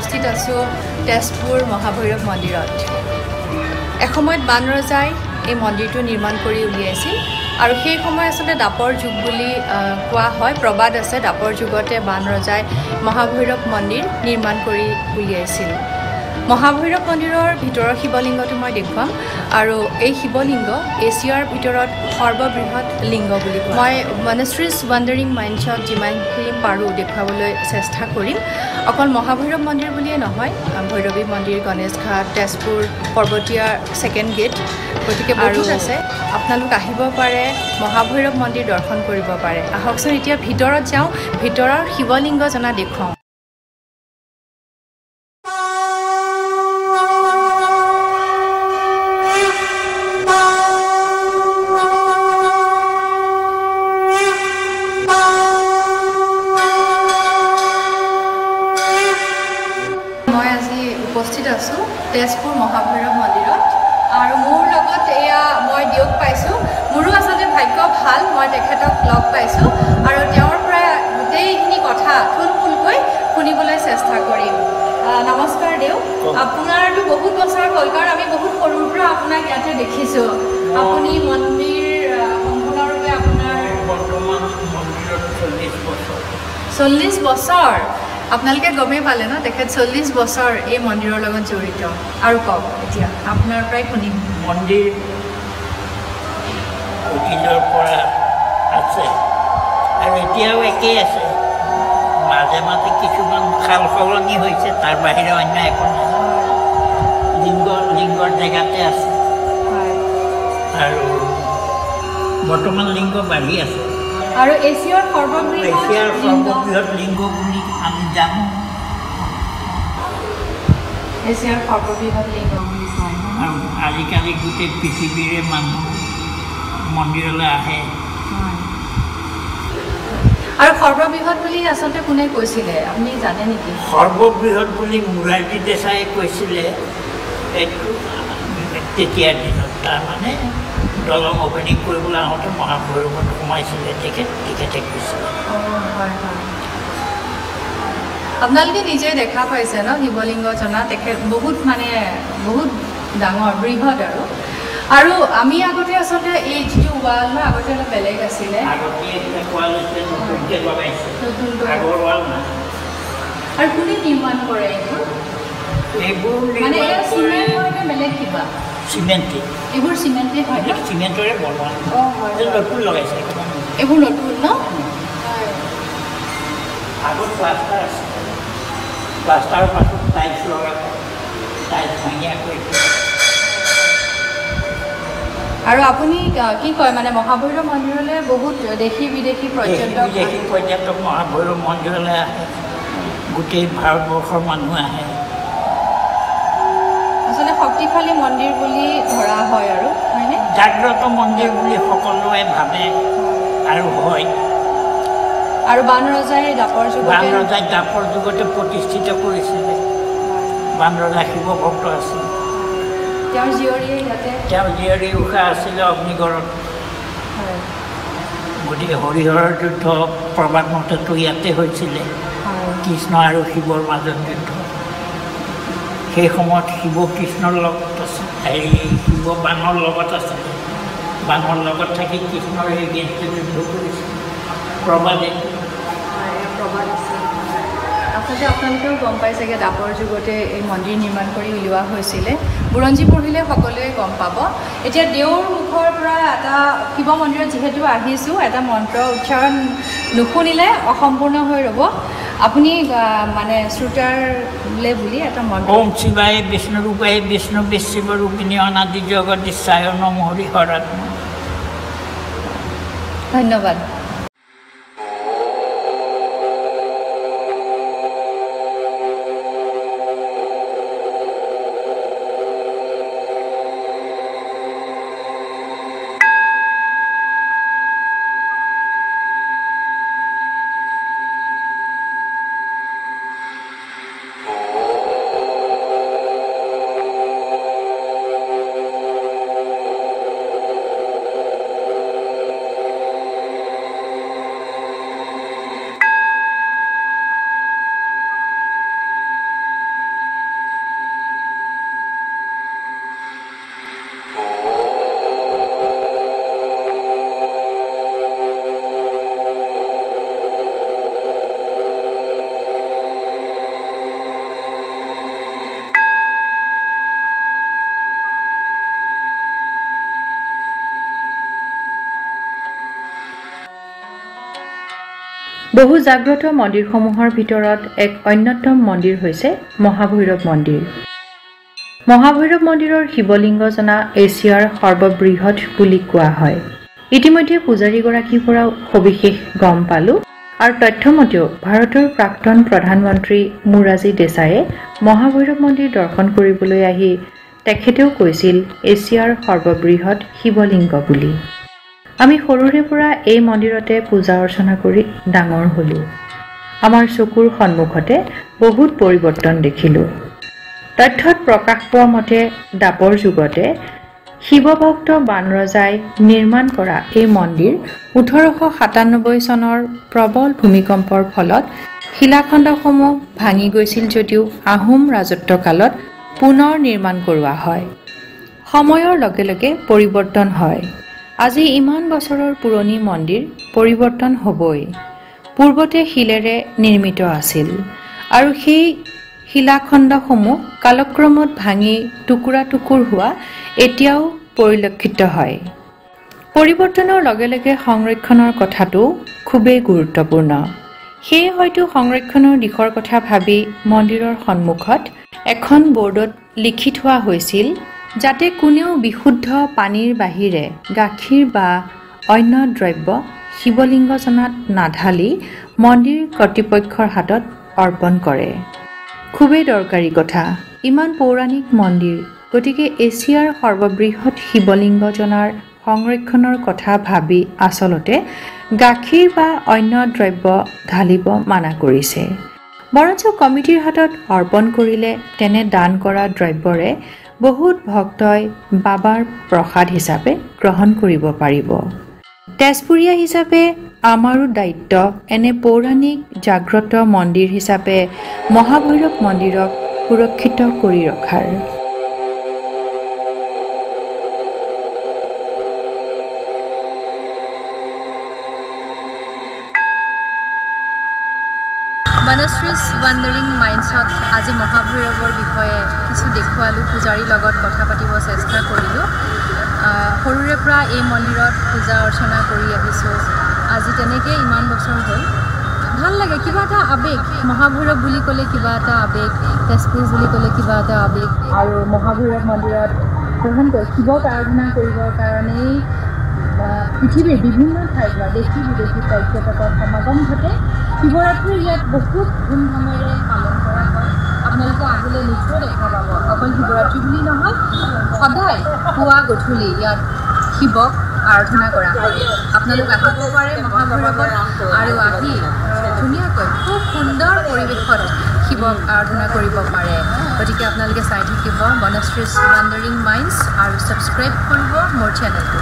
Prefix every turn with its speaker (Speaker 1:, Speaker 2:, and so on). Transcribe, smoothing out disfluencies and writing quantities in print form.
Speaker 1: উপস্থিত আছোঁ তেজপুৰ মহাভৈৰৱ মন্দিৰত। এসময়ত বান ৰজাই এই মন্দিৰটো নিৰ্মাণ কৰি উলিয়াইছিল আৰু সেই সময় আচলতে দাপৰ যুগ বুলি কোৱা হয়। প্ৰবাদ আছে, দাপৰ যুগতে বান ৰজাই মহাভৈৰৱ মন্দিৰ নিৰ্মাণ কৰি উলিয়াইছিল। মহাভৈৰৱ মন্দিৰৰ ভিতৰৰ শিৱলিংগটো মই দেখুৱাম আৰু এই শিৱলিংগ এছিয়াৰ ভিতৰত সৰ্ববৃহৎ লিংগ বুলি কোৱা। মই মনশ্ৰীজ ৱাণ্ডাৰিং মাইণ্ডছত যিমানখিনি পাৰোঁ দেখুৱাবলৈ চেষ্টা কৰিম। অকল মহাভৈৰৱ মন্দিৰ বুলিয়ে নহয়, ভৈৰৱী মন্দিৰ, গণেশ ঘাট, তেজপুৰ পৰ্বতীয়া ছেকেণ্ড গেট, গতিকে বহুত আছে। আপোনালোক আহিব পাৰে, মহাভৈৰৱ মন্দিৰ দৰ্শন কৰিব পাৰে। আহকচোন এতিয়া ভিতৰত যাওঁ, ভিতৰৰ শিৱলিংগ জনা দেখুৱাওঁ। উপস্থিত আছোঁ তেজপুৰ মহাভৈৰৱ মন্দিৰত আৰু মোৰ লগত এয়া মই দিয়ক পাইছোঁ। মোৰো আচলতে ভাগ্য ভাল, মই তেখেতক লগ পাইছোঁ আৰু তেওঁৰ পৰা গোটেইখিনি কথা থুলমূলকৈ শুনিবলৈ চেষ্টা কৰিম। নমস্কাৰ দেউ, আপোনাৰতো বহুত বছৰ হ'ল, কাৰণ আমি বহুত সৰুৰ পৰা আপোনাক ইয়াতে দেখিছোঁ। আপুনি মন্দিৰ সম্পূৰ্ণৰূপে আপোনাৰ
Speaker 2: বৰ্তমান মন্দিৰত 40 বছৰ।
Speaker 1: 40 বছৰ আপোনালোকে গমেই পালে ন, তেখেত 40 বছৰ এই মন্দিৰৰ লগত জড়িত। আৰু কওক এতিয়া আপোনাৰ পৰাই শুনিম।
Speaker 2: মন্দিৰ অতীজৰ পৰা আছে আৰু এতিয়াও একেই আছে। মাজে মাজে কিছুমান সাল সলনি হৈছে, তাৰ বাহিৰে অন্য একো নাই। লিংগ লিংগৰ জেগাতে আছে আৰু বৰ্তমান লিংগ বাঢ়ি আছে।
Speaker 1: আৰু এছিয়াৰ সৰ্ববৃহৎ
Speaker 2: লিংগ বুলি আমি জানো।
Speaker 1: এছিয়াৰ সৰ্ববৃহৎ লিংগ বুলি কয়।
Speaker 2: আৰু আজিকালি গোটেই পৃথিৱীৰে মানুহ মন্দিৰলৈ আহে।
Speaker 1: আৰু সৰ্ববৃহৎ বুলি আচলতে কোনে কৈছিলে আপুনি জানে নেকি?
Speaker 2: সৰ্ববৃহৎ বুলি মোৰাৰজী দেশায়ে কৈছিলে এইটো তেতিয়াৰ দিনত। তাৰমানে দলং অপেনিং কৰিবলৈ আহোঁতে মহাভৈৰৱত সোমাইছিলে তেখেতে কৈছিলে।
Speaker 1: হয় হয়, আপোনালোকে নিজে দেখা পাইছে ন শিৱলিংগ জনা, তেখেত বহুত মানে বহুত ডাঙৰ বৃহৎ। আৰু আৰু আমি আগতে আচলতে এই যিটো ৱাল ন, আগতে অলপ বেলেগ আছিলে। আৰু কোনে নিৰ্মাণ কৰে এইবোৰ?
Speaker 2: এইবোৰ
Speaker 1: মানে চিমেণ্ট হয় নে বেলেগ কিবা?
Speaker 2: চিমেণ্টে।
Speaker 1: এইবোৰ চিমেণ্টে হয়,
Speaker 2: চিমেণ্টৰে বনোৱা। নতুন লগাইছে
Speaker 1: এইবোৰ, নতুন ন?
Speaker 2: আগত প্লাষ্টাৰ আছিলে, প্লাষ্টাৰৰ পাছত টাইলছ লগালে, টাইলছ ভাঙি আকৌ।
Speaker 1: আৰু আপুনি কি কয়, মানে মহাভৈৰৱ মন্দিৰলৈ বহুত দেশী বিদেশী পৰ্যটক,
Speaker 2: বিদেশী পৰ্যটক মহাভৈৰৱ মন্দিৰলৈ আহে, গোটেই ভাৰতবৰ্ষৰ মানুহ আহে।
Speaker 1: আচলতে শক্তিশালী মন্দিৰ বুলি ধৰা হয় আৰু, হয়নে?
Speaker 2: জাগ্ৰত মন্দিৰ বুলি সকলোৱে ভাবে আৰু হয়।
Speaker 1: আৰু বান ৰজাই দাপৰ যুগতে,
Speaker 2: বান ৰজাই দাপৰ যুগতে প্ৰতিষ্ঠিত কৰিছিলে। বান ৰজা শিৱ ভক্ত আছিল।
Speaker 1: তেওঁৰ জীয়ৰীয়ে ইয়াতে,
Speaker 2: তেওঁৰ জীয়ৰী উষা আছিলে অগ্নিগড়ত। গতিকে হৰিহৰৰ যুদ্ধ প্ৰবাদ মতেতো ইয়াতে হৈছিলে, কৃষ্ণ আৰু শিৱৰ মাজত যুদ্ধ। সেই সময়ত শিৱ কৃষ্ণৰ লগত আছিল, হেৰি শিৱ বাণৰ লগত আছিলে, বাণৰ লগত থাকি কৃষ্ণৰ এগেইনষ্টে যুদ্ধ কৰিছিল। প্ৰবাদ
Speaker 1: প্ৰবাদ আছে। আচলতে আপোনালোকেও গম পাই চাগে দাপৰ যুগতে এই মন্দিৰ নিৰ্মাণ কৰি উলিওৱা হৈছিলে। বুৰঞ্জী পঢ়িলে সকলোৱে গম পাব। এতিয়া দেউৰ মুখৰ পৰা এটা শিৱ মন্দিৰত যিহেতু আহিছোঁ, এটা মন্ত্ৰ উচ্চাৰণ নুশুনিলে অসম্পূৰ্ণ হৈ ৰ'ব। আপুনি মানে শ্ৰোতাৰলে বুলি এটা মন্ত্ৰ।
Speaker 2: ওম শিৱায় বিষ্ণু ৰূপায় বিষ্ণু শিৱ ৰূপিণী অনাদি জগদীশায় নমঃ হৰিহৰাত্ম।
Speaker 1: ধন্যবাদ। বহু জাগ্ৰত মন্দিৰসমূহৰ ভিতৰত এক অন্যতম মন্দিৰ হৈছে মহাভৈৰৱ মন্দিৰ। মহাভৈৰৱ মন্দিৰৰ শিৱলিংগজনা এছিয়াৰ সৰ্ববৃহৎ বুলি কোৱা হয়। ইতিমধ্যে পূজাৰীগৰাকীৰ পৰাও সবিশেষ গম পালোঁ আৰু তথ্যমতেও ভাৰতৰ প্ৰাক্তন প্ৰধানমন্ত্ৰী মোৰাৰজী দেশায়ে মহাভৈৰৱ মন্দিৰ দৰ্শন কৰিবলৈ আহি তেখেতেও কৈছিল এছিয়াৰ সৰ্ববৃহৎ শিৱলিংগ বুলি। আমি সৰুৰে পৰা এই মন্দিৰতে পূজা অৰ্চনা কৰি ডাঙৰ হ'লোঁ। আমাৰ চকুৰ সন্মুখতে বহুত পৰিৱৰ্তন দেখিলোঁ। তথ্যত প্ৰকাশ পোৱা মতে দাপৰ যুগতে শিৱভক্ত বানৰজাই নিৰ্মাণ কৰা এই মন্দিৰ 1897 চনৰ প্ৰবল ভূমিকম্পৰ ফলত শিলাখণ্ডসমূহ ভাঙি গৈছিল যদিও আহোম ৰাজত্বকালত পুনৰ নিৰ্মাণ কৰোৱা হয়। সময়ৰ লগে লগে পৰিৱৰ্তন হয়। আজি ইমান বছৰৰ পুৰণি মন্দিৰ পৰিৱৰ্তন হ'বই। পূৰ্বতে শিলেৰে নিৰ্মিত আছিল আৰু সেই শিলাখণ্ডসমূহ কালক্ৰমত ভাঙি টুকুৰা টুকুৰ হোৱা এতিয়াও পৰিলক্ষিত হয়। পৰিৱৰ্তনৰ লগে লগে সংৰক্ষণৰ কথাটো খুবেই গুৰুত্বপূৰ্ণ। সেয়ে হয়তো সংৰক্ষণৰ দিশৰ কথা ভাবি মন্দিৰৰ সন্মুখত এখন বৰ্ডত লিখি থোৱা হৈছিল যাতে কোনেও বিশুদ্ধ পানীৰ বাহিৰে গাখীৰ বা অন্য দ্ৰব্য শিৱলিংগজনাত নাঢালি মন্দিৰ কৰ্তৃপক্ষৰ হাতত অৰ্পণ কৰে। খুবেই দৰকাৰী কথা। ইমান পৌৰাণিক মন্দিৰ, গতিকে এছিয়াৰ সৰ্ববৃহৎ শিৱলিংগজনাৰ সংৰক্ষণৰ কথা ভাবি আচলতে গাখীৰ বা অন্য দ্ৰব্য ঢালিব মানা কৰিছে। বৰঞ্চ কমিটিৰ হাতত অৰ্পণ কৰিলে তেনে দান কৰা দ্ৰব্যৰে বহুত ভক্তই বাবাৰ প্ৰসাদ হিচাপে গ্ৰহণ কৰিব পাৰিব। তেজপুৰীয়া হিচাপে আমাৰো দায়িত্ব এনে পৌৰাণিক জাগ্ৰত মন্দিৰ হিচাপে মহাভৈৰৱ মন্দিৰক সুৰক্ষিত কৰি ৰখাৰ।
Speaker 3: বনশ্ৰীজ ৱাণ্ডাৰিং মাইণ্ডছত আজি মহাভৈৰৱৰ বিষয়ে কিছু দেখুৱালোঁ, পূজাৰীৰ লগত কথা পাতিব চেষ্টা কৰিলোঁ। সৰুৰে পৰা এই মন্দিৰত পূজা অৰ্চনা কৰি আহিছোঁ, আজি তেনেকৈ ইমান বছৰ হ'ল। ভাল লাগে, কিবা এটা আৱেগ, মহাভৈৰৱ বুলি ক'লে কিবা এটা আৱেগ, তেজপুৰ বুলি ক'লে কিবা এটা আৱেগ।
Speaker 1: আৰু মহাভৈৰৱ মন্দিৰত প্ৰধানকৈ শিৱক আৰাধনা কৰিবৰ কাৰণেই পৃথিৱীৰ বিভিন্ন ঠাইৰ পৰা দেশী বিদেশী পৰ্যটকৰ সমাগম ঘটে। শিৱৰাত্ৰি ইয়াত বহুত ধুমধামেৰে পালন কৰা হয়। আপোনালোকে আহিলে নিশ্চয় দেখা পাব। অকল শিৱৰাত্ৰি বুলি নহয়, সদায় পুৱা গধূলি ইয়াত শিৱক আৰাধনা কৰা হয়। আপোনালোক আহিব পাৰে মহাভৈৰৱত আৰু আহি ধুনীয়াকৈ খুব সুন্দৰ পৰিৱেশত শিৱক আৰাধনা কৰিব পাৰে। গতিকে আপোনালোকে চাই থাকিব বনশ্ৰীজ ৱাণ্ডাৰিং মাইণ্ডছ আৰু ছাবস্ক্ৰাইব কৰিব মোৰ চেনেলটো।